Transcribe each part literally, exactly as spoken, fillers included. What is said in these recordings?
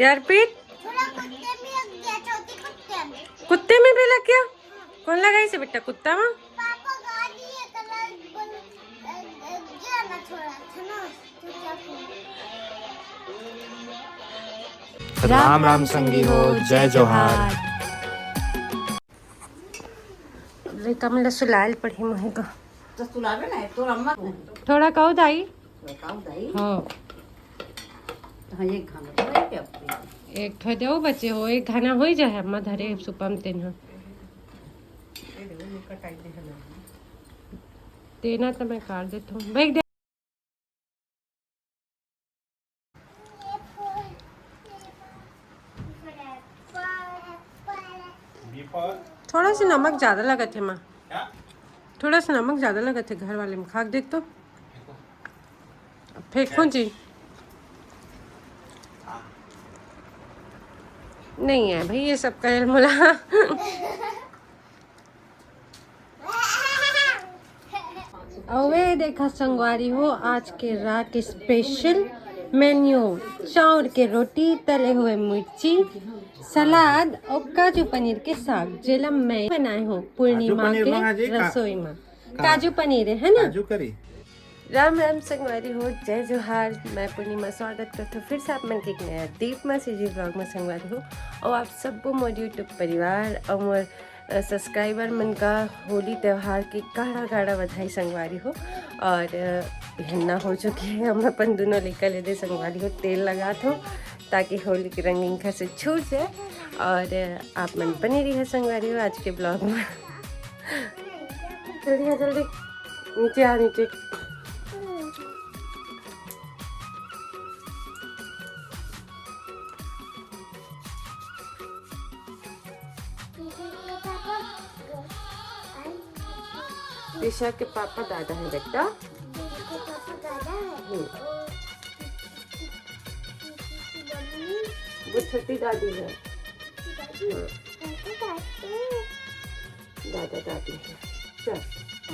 यार पीठ। थोड़ा कुत्ते में लग गया, छोटी कुत्ते में। कुत्ते में भी लग गया? कौन लगाइसे बेटा कुत्ता मा? पापा गाड़ी है, कलर बोल, अ, अ, गया ना थोड़ा, था ना, तो क्या करूं? राम राम संगी हो, जय जोहार। रे कमला सुलायल पड़ी मोहे का। तो सुलावे ना, तो अम्मा को। थोड़ा कहो दाई। बताओ दाई। हाँ। हाँ, एक घाना तो है क्या आपके? एक ठो देव बचे हो, एक घाना हो ही जाए, अम्मा धरे सुपम तेन ह। ये देखो, ये कटाई दे है ना। तेना तो मैं काट देता हूँ। भाई दे। थोड़ा सा नमक ज्यादा लगत है माँ। क्या? थोड़ा सा नमक ज्यादा लगत है घर वाले में, खा के देख तो। फेंकूं जी? नहीं है भाई, ये सब करेल मोला। अउ ए देखा संगवारी हो, आज के रात के स्पेशल मेन्यू, चाउर के रोटी, तले हुए मिर्ची, सलाद अउ काजू पनीर के साग, जेला मैं बनाए हूँ पूर्णिमा के रसोई में। काजू पनीर है, है ना? काजू करी। राम राम संगवारी हो, जय जोहार। मैं पूर्णिमा स्वागत करथों फिर से आप मन के एक नया दीप मासी जी vlog में संगवारी हो। और आप सबको मोर YouTube परिवार और मोर, अ, subscriber मन का होली त्यौहार के गाड़ा गाड़ा बधाई संगवारी हो। और, अ, हिन्ना हो चुके हैं, हम अपन दोनों लेकर ले दे संगवारी हो, तेल लगा थो ताकि होली के रंग इंखा से छूट जाए। और, अ, आप मन बने रहिए संगवारी हो आज के vlog में। जल्दी आ, जल्दी। नीचे आ, नीचे। ईशा के पापा दादा है बेटा। हम्म। वो छोटी दादी है। हाँ। दादा दादी है। चल,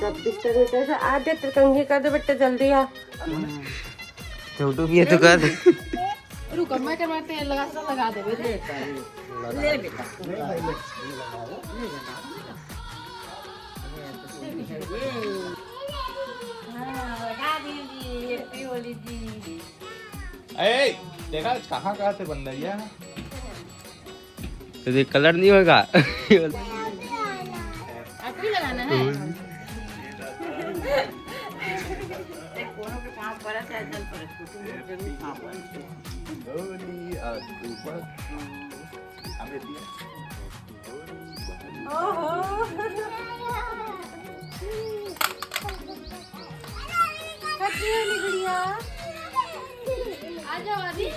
सब बिस्तर में से आ दे, तेरे कंघी कर दे बेटा, जल्दी आ। छोटू भी है तो कर दे। रुक, मैं करवा तेल लगा, सब लगा दे बेटे। ले बेटा। हाँ, लगा दीजिए, हैप्पी होली जी। ए, देखा कहाँ कहाँ से बंदरिया। तो ये कलर नहीं होगा। आपको ही लगाना है। हम्म। एक कोनो के पाँव पड़ा चाहे जल पड़े, कुछ जरूर पाँव पड़े। होली अक्टूबर। ओहो। Happy होली गुड़िया। आ जाओ अभी। Happy,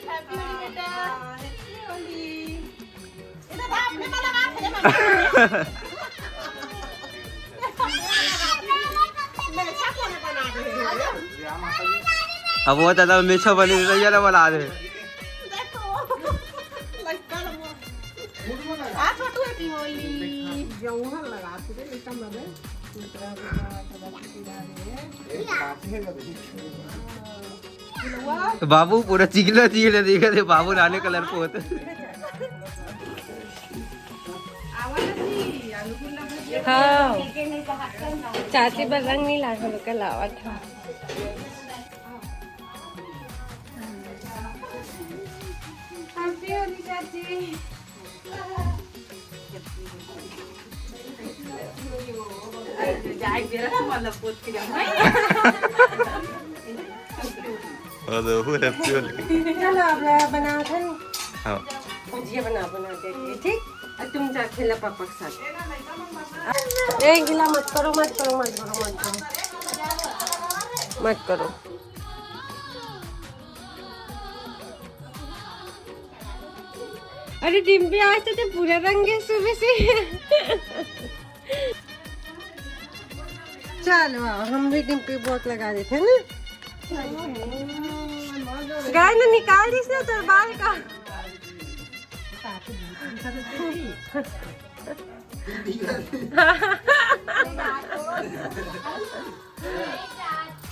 happy होली बेटा। Happy होली। इधर बाप ने वाला बात है, बाप। मेरे साथ वाला बना दे। आ जाओ। अब वो दादा मेछा वाली भैया ना बना दे। देखो। लड़का लोग। आ छोटू, हैप्पी होली। जौहर लगा के दे, एकदम लगे। तो बाबू पूरा चिकना चिकना दिखत हे, बाबू नाने कलर पोत। हाँ, चाची बर रंग नहीं लागे, लोग के लावत हे। Happy होली चाची। अरे, वो हैप्पी होली। चलो, अब बना थे। हाँ। भुजिया बना, बना देते हैं, ठीक? और तुम जा खेला पापा के साथ। ए, गिला मत करो, मत करो, मत करो, मत करो। मत करो। अरे डिम्पी, आज तो तैं पूरा रंग है सुबह से। चलो आओ, हम भी डिम्पी बहुत लगा देते हैं ना। गाय ने निकाल दी इसने तो बाल का।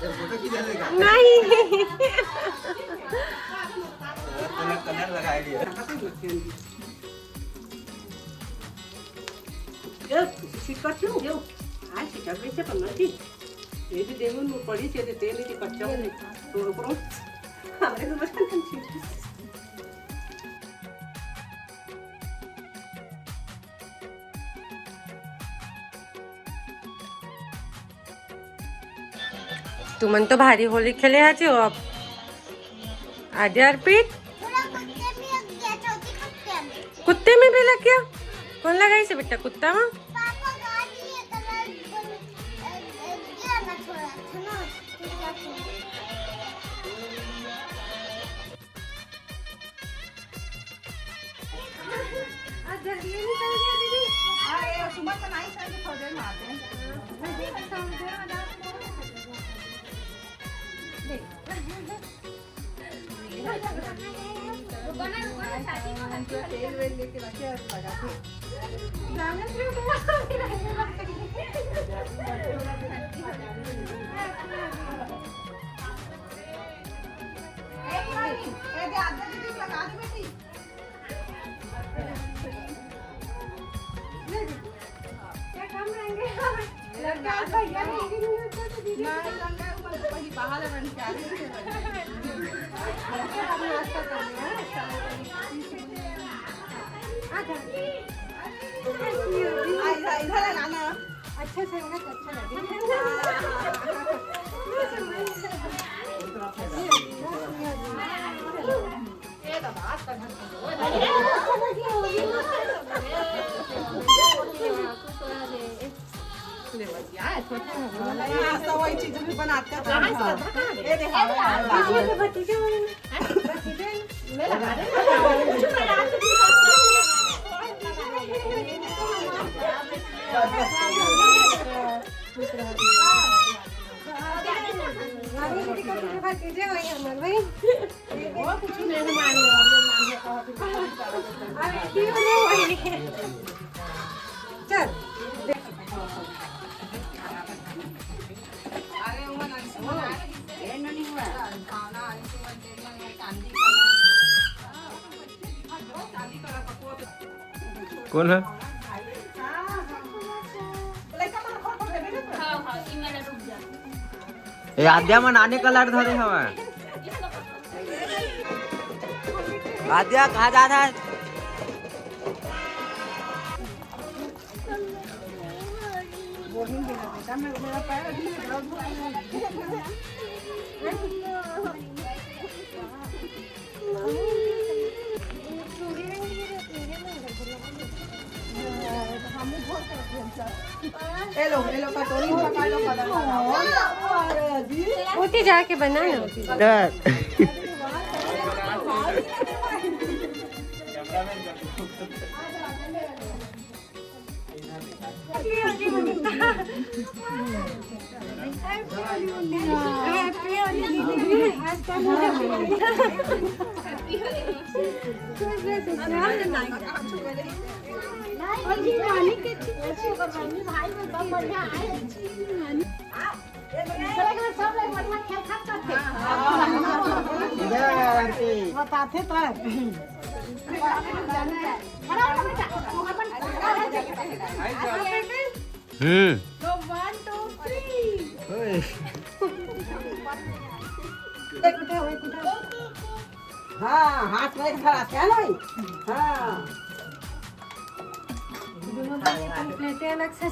नहीं। कलर, कलर लगा लिया। यो, छिटकट लो, यो। आ, छिटक रही से पन्ना थी। ये भी देवन में पड़ी से, तेल की कच्चा हो गई। तो रुको। हमरे समझ में नहीं। तुमन तो भारी होली खेले आचे हो अब। आद्या, अर्पित? थोड़ा कुत्ते में लग गया, चौथी कुत्ते में। कुत्ते में भी लग गया? कौन लगाई से बेटा कुत्ता में? पापा गाड़ी ये कलर बन-, अ, अ, गया ना थोड़ा, है ना? तो क्या करूं? आज जल्दी निकल गया दीदी। अरे, सुमन तो नहीं, शायद थोड़ी देर में आते हैं। रुको ना, रुको ना, चाची को हल्की हल्की तेल वेल लेके रखे और लगा के। अच्छा संगत अच्छा लगे। चल। कौन है? ए, आद्या मन आने कलर धरे हवय। आद्या, कहाँ जात हस? ए लो, ए लो, कटोरी में पकड़ लो, कलर लगाओ। ओती जाके बना ना, ओती। बताथे तो। हम्म। तो वन, टू, थ्री। ओए। हाँ, हाथ में एक धरा, क्या नहीं? हाँ। दोनों प्लेटें अलग से।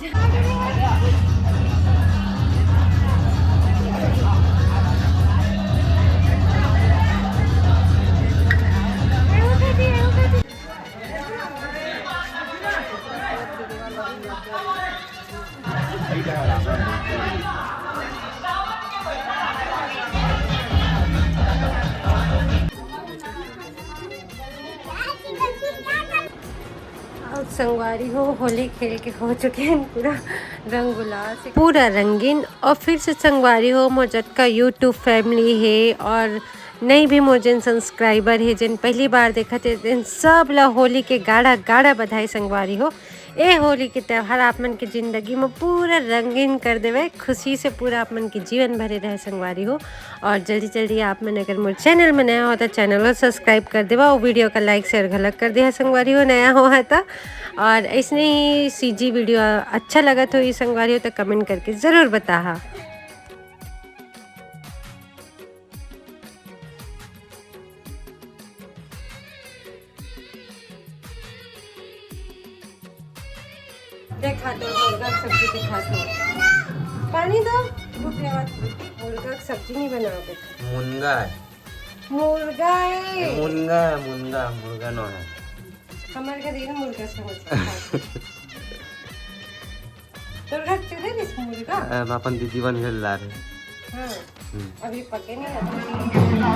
अउ संगवारी हो, होली खेल के हो चुके हैं पूरा रंग गुलाल से पूरा रंगीन। और फिर से संगवारी हो, मोर जतका YouTube family हे और नई भी मोर जेन subscriber हे, जेन पहली बार देखत हे, तेन सब ला होली के गाड़ा गाड़ा बधाई संगवारी हो। ए होली के त्योहार आप मन के जिंदगी में पूरा रंगीन कर देवे, खुशी से पूरा आप मन के जीवन भरे रहे संगवारी हो। और जल्दी जल्दी आप मन अगर मोर चैनल में नया हो तो चैनल ला सब्सक्राइब कर देवा और वीडियो का लाइक शेयर घलक कर देहा संगवारी हो, नया हो है तो। और ऐसने ही सीजी वीडियो अच्छा लगत हो ये संगवारी हो तो कमेंट करके ज़रूर बताहा। देखा तो मुर्गा के सब्जी दिखा तो। पानी दो, भूख लगा। मुर्गा के सब्जी नहीं बनाओगे? मुनगा है। मुर्गा है। मुनगा है, मुनगा, मुर्गा नो है। हमारे घर ये मुर्गा समझ। तोर घर चले गिस मुर्गा? अब अपन दीदी बन गए ला रहे। हाँ। हम्म। अभी पके नहीं है।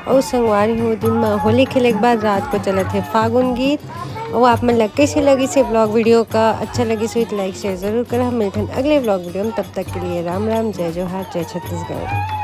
अउ संगवारी हो, दिन में होली खेले के बाद रात को चलत हे फागुन गीत। अउ आप मन ला कैसे लगिस हे vlog video का, अच्छा लगिस होही तो like share जरूर करहा। मिलथन अगले vlog video में, तब तक के लिए राम राम, जय जोहार, जय छत्तीसगढ़।